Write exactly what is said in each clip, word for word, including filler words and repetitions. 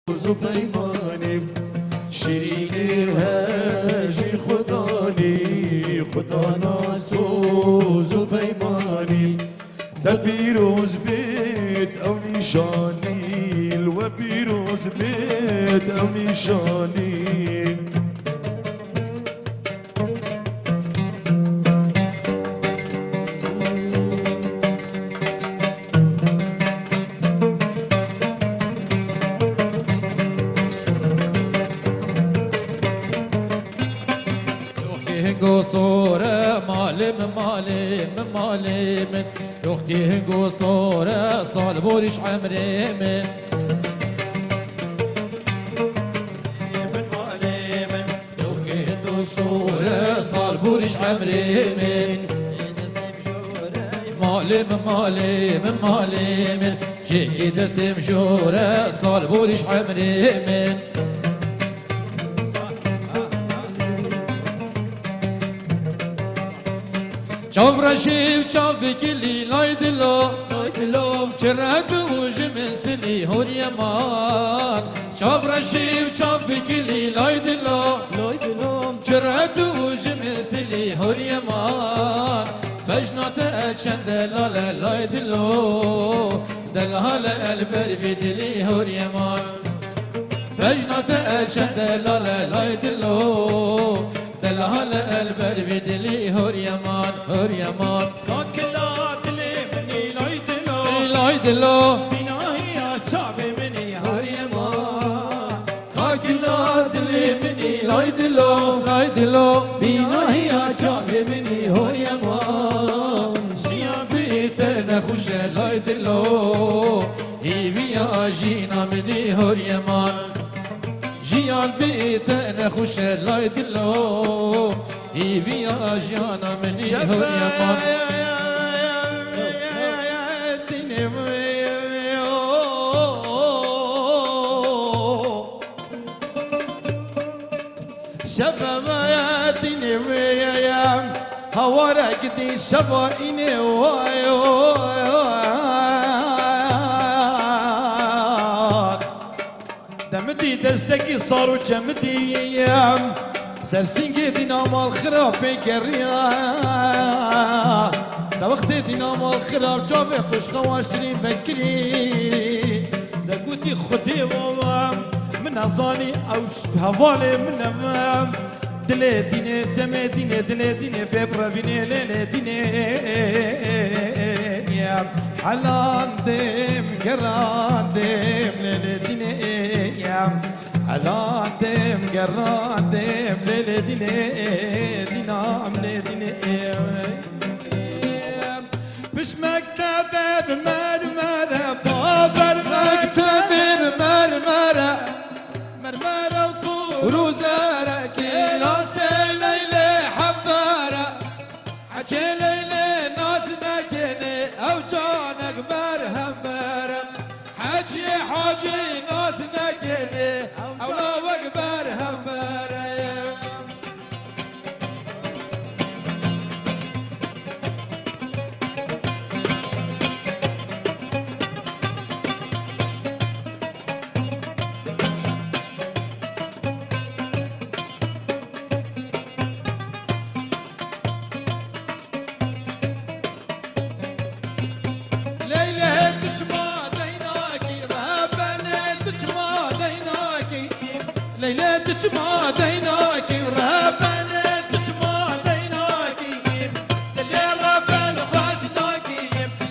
soz û peymanî. Şirînê hejî xudanî, xudana soz û peymanî. Te pîroz bêt ew nîşanî, li we pîroz bêt ew nîşanî. Doxê hingo sor e, malê min, malê min, malê min. Doxê hingo sor e, sal borîş emrê min. Min, malê min. Doxê hingo sor e, sal borîş emrê min. Malê min, malê min, malê min. Çêkê destê min jor e, sal borîş emrê min. Çav reşî û çav bikilî lay dilo. Lay dilo. Çi re tu ji min silî horiye man. Çav reşî û çav bikilî lay dilo. Lay dilo. Çi re tu ji min silî horiye man. Bejna te çend delal e lay dilo. Delal e li ber vî dilî horiye man. Bejna te çend delal e lay dilo. Delal e li ber vî dilî horiye man, horiye man. Kakila dilê min î lay dilo. Î lay dilo. Bînahiya çavê min î horiye man. Kakila dilê min î lay dilo. Lay dilo. Bînahiya çavê min î horiye man. Jiyan bê te nexweş e lay dilo. Hêviya jîna min î horiye man. Jiyan bê te nexweş e lay dilo. Hêviya jiyana min î horiye man. Şeva me dînê wê ye. Haware gidî şeva înê way way. Demidî destekî sar û çemidî yem. Sersîngê dîna mal xirab pê geriya. De wextê dîna mal xirab çavê xweşxewa şirîn vekirî. De gotî Xwedê wawa, min nezanî ew hevalê min e. Dilê dînê, cemê dînê, dilê dînê, bê birevînê, lê lê dînê. Helandêm, gerandêm, lê lê dînê. Helandêm, gerandêm, lê lê dînê. Dînam lê dînê. Piş mektebe bi mermere, baber mektebe bi mermere. Mermere û sûr û zere, kîlasê Leylê hembere. Hecê Leylê naz nekene, ew canek berhembere. Hecê Hacî naz nekene, ew lawek berhembere. Leylê tu çima deynakî, Rebbenê tu çima deynakî. Leylê tu çima deynakî, Rebbenê tu çima deynakî. Dilê Rebben xweş nakî,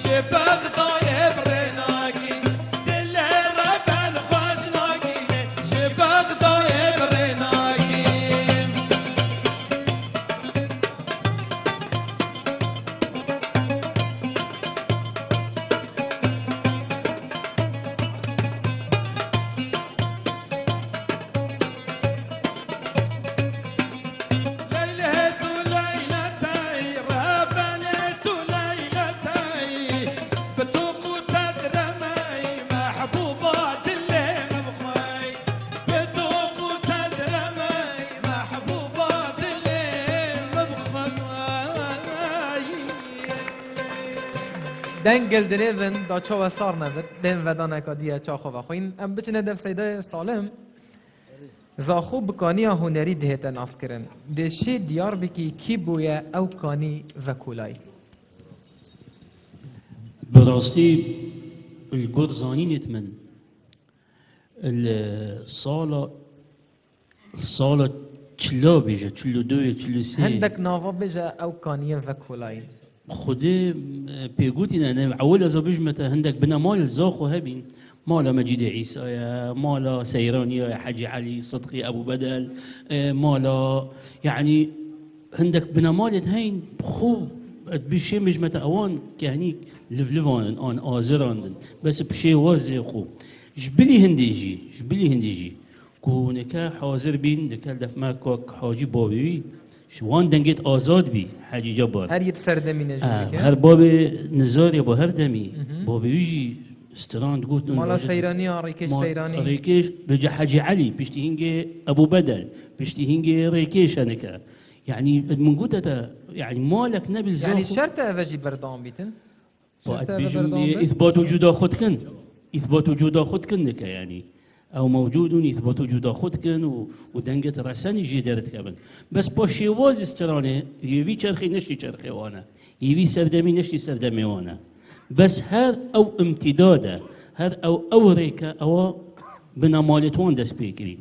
ji Bexdayê bi rê nakî. Dilê Rebben xweş nakî, ji Bexdayê bi rê nakî. Deng gel dilê bin, da çawa sar nebit, bên vedaneka diye çaxo vexwîn. Em biçine dev Seydayê Salim. Zaxo bi kaniya hunerî dihête naskirin. Dê şê Diyarbekî kî bûye ew kanî vekolay? Bi rastî, li gor zanînêt min, li sala, sala çila bêje, çil û du yê, çil û sê yê. Hindek nava bêje ew kaniye vekolayî. Xwedê, e, pêgotî ne, ne, ewil ez ê bijme te hindek binemal li Zaxo hebîn. Mala Mecîdê Îsa ye, mala Seyraniya ye, Hecî Elî, Sidqî, Ebû Bedel, e, mala, yanî hindek binemalêt heyn, xwe, ez bişê bijme te ewan kehnî livlivan in, an azirandin. Bes bi şêwazê xwe. Ji bilî hindê jî, ji bilî hindê jî. Ku neke hazir bîn, neke li def me kak Hacî bavê wî, ji wan dengêt azad bî, Hacî Cebar. Her yê di serdemî ne jî Ah, neke. Her bavê Nizar ya bo her demî, Mhm. bavê wî jî stran digotin. Mala Hacî Seyraniya, Rêkêş Ma-, Seyranî. Rêkêş, bêje Hacî Elî, piştî hingê Ebû Bedel, piştî hingê Rêkêş e neke. Yanî min gote te, yanî malek nebî li Yanî Zaxo. Şert e eve jî berdewam bîtin? Ba ez bêjim, îsbat û cuda xwe dikin. Îsbat û cuda xwe dikin neke, yanî. Ew mewcûd in, îsbat û cuda xwe dikin û, û dengê te resenî jê derdikevin. Bes pa şêwazî stranê, yê vî çerxê neştî çerxê wan e. Yê vî serdemî neştî serdemê wan e. Bes her ew imtîdad e, her ew, ew rêk e, ewa binemalêt wan dest pê kirî.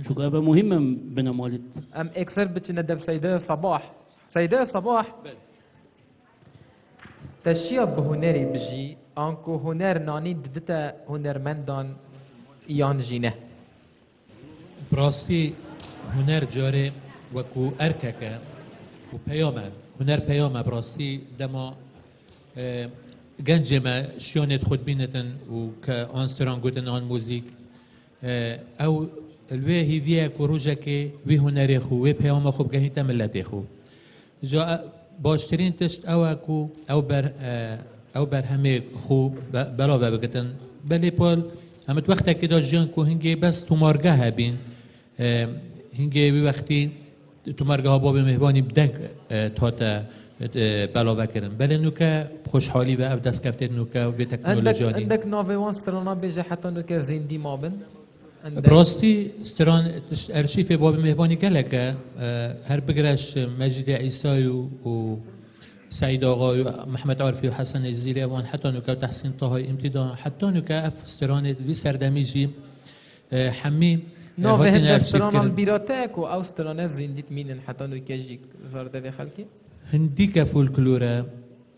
Çunku ev e muhîm e binemalît. Em ekser biçine dev Seyde Sabah. Seyde Sabah. Belê. Te şiya bi hunerî bijî, anku huner nanî didite hunermendan yan jî ne? Bi rastî huner carê wekû erkek e û peyam e. Huner peyam e bi rastî dema E, gencê me şiyanê xwe dibînitin û ke an stran gotin an muzîk, e, ew li wê hîvî ye ku rojekê wî hunerê xwe, wê peyama xwe bigehînte miletê xwe. Ca, e, baştirîn tişt ew e ku ew ber-, e, ew berhemê xwe be-, belave bigitin. Belê pal, em di wextekê de jiyan ku hingê bes tomargeh hebîn, E, hingê wî wextî tomargeha Babê Mêhvanî bi deng, e, dihate, e, belave kirin. Belê nûke bi xweşhalî ve ev destkeftê nûke û vê teknolojiya nî. Endek navê wan strana bêje heta nûke zîndî mabin? Bi rastî stran, tişt-, erşîfê Babê Mêhvanî gelek e. E, her bigire ji Mecîdê Îsayî û, û Seîd Axa û Mehmet Arifî û Hesenê Zîlê wan heta nûke Tehsîn Tahayî îmtîda heta nûke ev stranê vî serdemî jî E, hemî, e, Navê hatin hindek stranan bîra te ye ku ew strane zîndî dimînin heta nûke jî zardevê xelkê? Hindîke folklor e,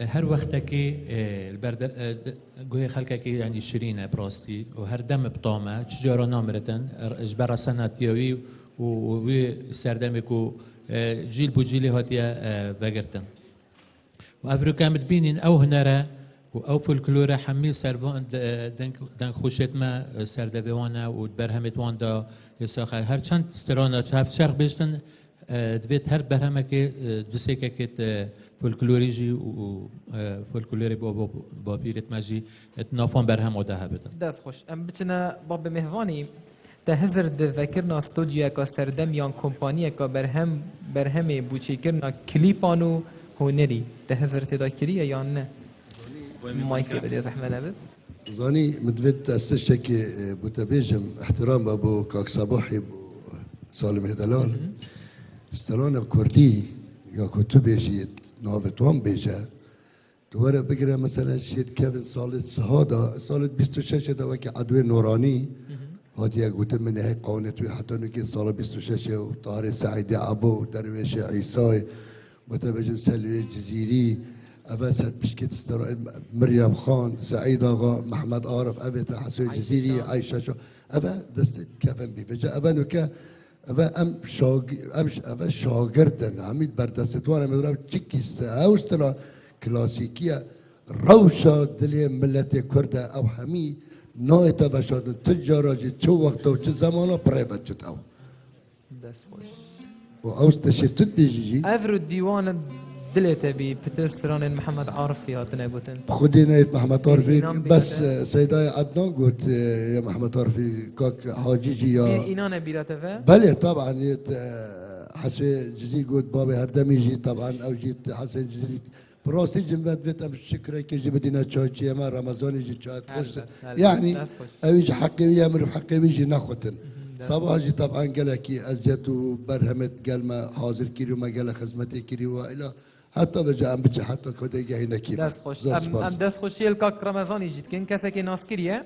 e, her wextekê, e, li ber de, e, de, guhê xelkekê yanî şirîn e bi rastî û her dem bi tam e, çi cara namiritin, e, ji ber resenatiya wî û, û wî serdemê ku, e, cîl bo cîlê hatiye, e, vegirtin. Û ev rûke em dibînîn ew hunere û ew folklore hemî servan de-, deng, dengxweşêt me, e, serdevê wan e û di berhemêt wan de êsax e. Her çend strana çav çerx bêjtin, e, divêt her berhemekê, e, du sêkekêt, e, folklorî jî û, û, e, folklorê bo, bo, bapîrêt me jî, e, di nafan berhemo de hebitin. Dest xweş. Em biçine Babê Mêhvanî. Te hizir di vekirina studyoyeka serdem yan kompaniyeka berhem, berhemê bûçêkirina klîpan û hunerî, te hizir tê de kiriye yan ne? Maykê bidê zehmet nebit. Zanî, min divêt ez tiştekê, e, bo te bêjim, îhtîram be bo Kak Sebahî, bo Salimê Delal. Hı hı. Strana kurdî, ya ku tu bêjî, navê wan bêje, Tu were bigire, mesela, şêt kevin salê siha de, salê bîst û şeş de wekî Edwê Noranî Hı hı. hatiye gotin, min hê qanûnê wî heta nûkê sala bîst û şeş û tarê Seîdê Ebo, Derwêşê Îsayê, mutebecim Selwê Cizîrî, eve serpişkê Miryem Xan, Seîd Axa, Mehmet Arif, eve te Hesê Cizîrî, Ayşe Şah, eve destê kevin bî. Vêca eve nûke Eve em şag-, em ş-, eve şagirdin, hemî berdestê wan em ra çikî se-, ew stila klasîkî ye. Rewşa dilê miletê Kurd e, ew hemî nayê te veşandin. Tu cara jî çi wexta û çi zemana pirê veçit ew. Dest xweş. Û ew tiştê tu dibêjî jî. Ev ru dîwan dilê te bî, pitir stranên Mihemed Arifî hatine gotin. Xwedê neyê Mihemed Arifî, Bêjînan bes, bîne te. E, Seydayê Ednan got, e, ya Mihemed Arifî, kak Hacî jî ya. Bîr înan e bîra te ve? Belê, taban, yê, e, Hesê Cizîr got, babê her demî jî, taban, ew jî Hesê Cizîrî Bi rastî jî min divêt em şikrekê jî bidîne çayçiyê me, Remezanê jî çayet xweş. Helbet, helbet. Yanî, dest xweş. Ew jî heqê wî ye, mirov heqê wî jî nexwetin. Mhm, dest xweş. Seba jî teban gelekî eziyet û berhemê gel me hazir kirî û me gelek xizmetê kirî û ila heta vêca em biçe heta kodê gehîne kî. Dest xweş. Zor spas. Em, em dest xweşiyê li kak Remezanî jî dikin. Kesekê nas kiriye.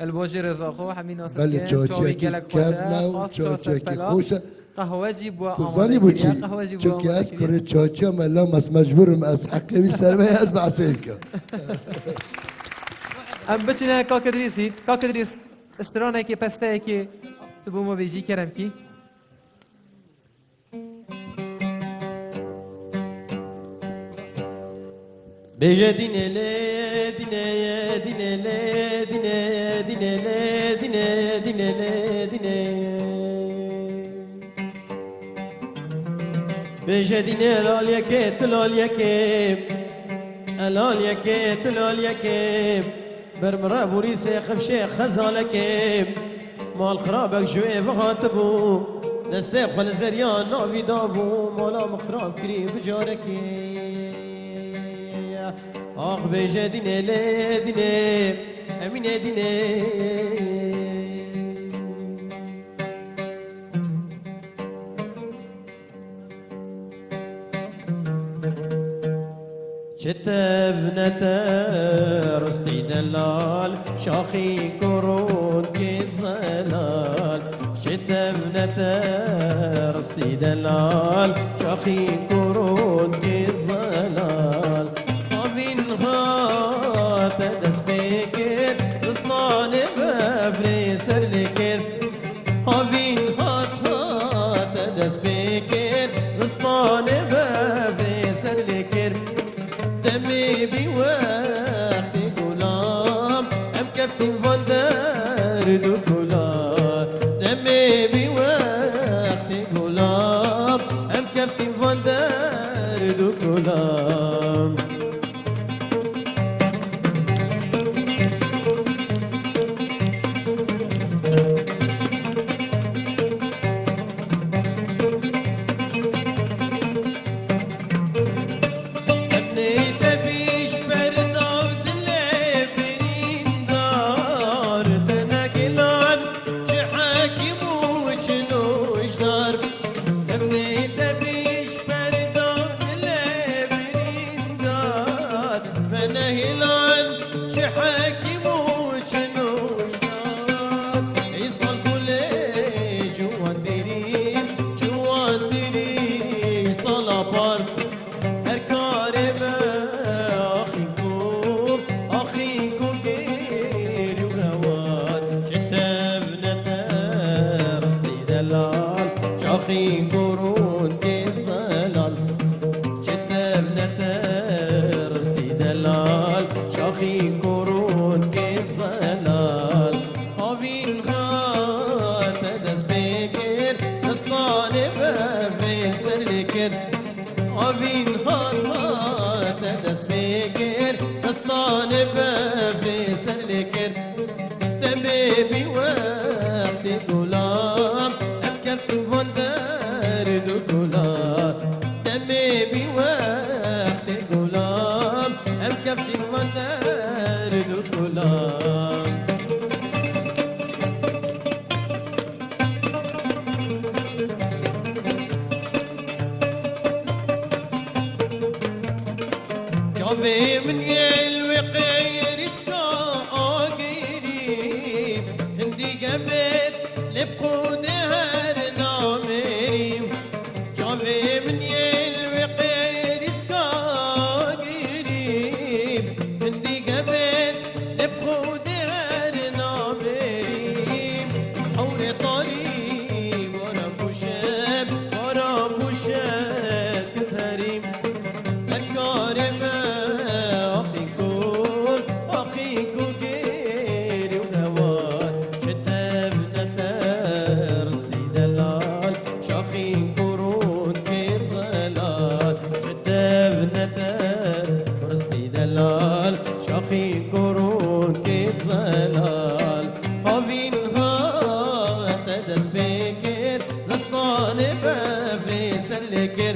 Li bo jê rêza xwe hemî nas dikin. Belê, çawçiyekî kevn e û çawçiyekî xweş e. Qehwe jî bû amade kiriye. Tu zanî bo çi? Qehwe jî bû amade kiriye. Çunke ez kurê çawçiya me, lewma ez mecbûr im, ez heqê wî ser me ye, ez behsê wî bikim. Em biçine kak Idrîsî. Kak Idrîs, stranekê, pesteyekê tu bo me bêjî kerem kî. Bêje dînê lê, dînê ye, dînê lê, dînê, dînê lê, dînê, dînê lê, dînê ye. Bêje dînê laliyekê, tu laliyekê, e laliyekê, tu laliyekê. Ber min re borîsê xifşê xezalekê, mal xirabek ji wê ve hatibû, destê xwe li zeriya navî dabû, mala min xirab kirî bi carekê. Ax bêje dînê lê dînê, Emînê dînê. Çi tevne te ristî delal, şaxî kurûn kê zelal. Çi tevne te ristî delal, şaxî kurûn kê zelal. Havîn hate dest pê kir, zistanê bevrê ser lê kir. Havîn hat hate dest pê kir, zistanê bevrê ser lê kir. Demê bî wextê gulam, em keftîn van derd û kulan. Demê bî wextê gulam, em keftîn van derd û kulan. Evnê te bîş berdaw dilê birîndar, te negilan çi hekîm û çi nûjdar. Evnê te bîş berdaw dilê birîndar, me nehilan çi hekîm û çi nûjdar. Îsal kulê ciwantirî, ciwantirî sala par. Her karê me axîn ku, axîn ku gêr û hewar. Çi tevne te ristî delal, şaxîn kurûn kê zelal. Çi tevne te ristî delal, şaxîn kurûn kê zelal. Havîn hate dest pê kir, distanê bevrê ser lê kir. Avîn hat hate dest pê kir, distanê bevrê ser lê kir. Demê bî wextê gulam, em keftin van derd û kulan. Demê bî wextê gulam, em keftin van derd û kulan. Çavê min yê li wê qêrîska agirî, hindî gebêt lê bi xwedê her namêrî. Çavê min yê li wê qêrîska agirî, hindî gebêt lê bi xwedê her namêrî. Ewrê tarî, wara bûşe, wara bûşe, kit herî. Her karê me axîn ku, axîn ku gêr û hewar. Çi tevne te ristî delal, şaxîn kurûn kê zelal. Çi tevne te ristî delal, şaxîn kurûn kê zelal. Havîn hate dest pê kir, zistanê bevrê ser lê kir.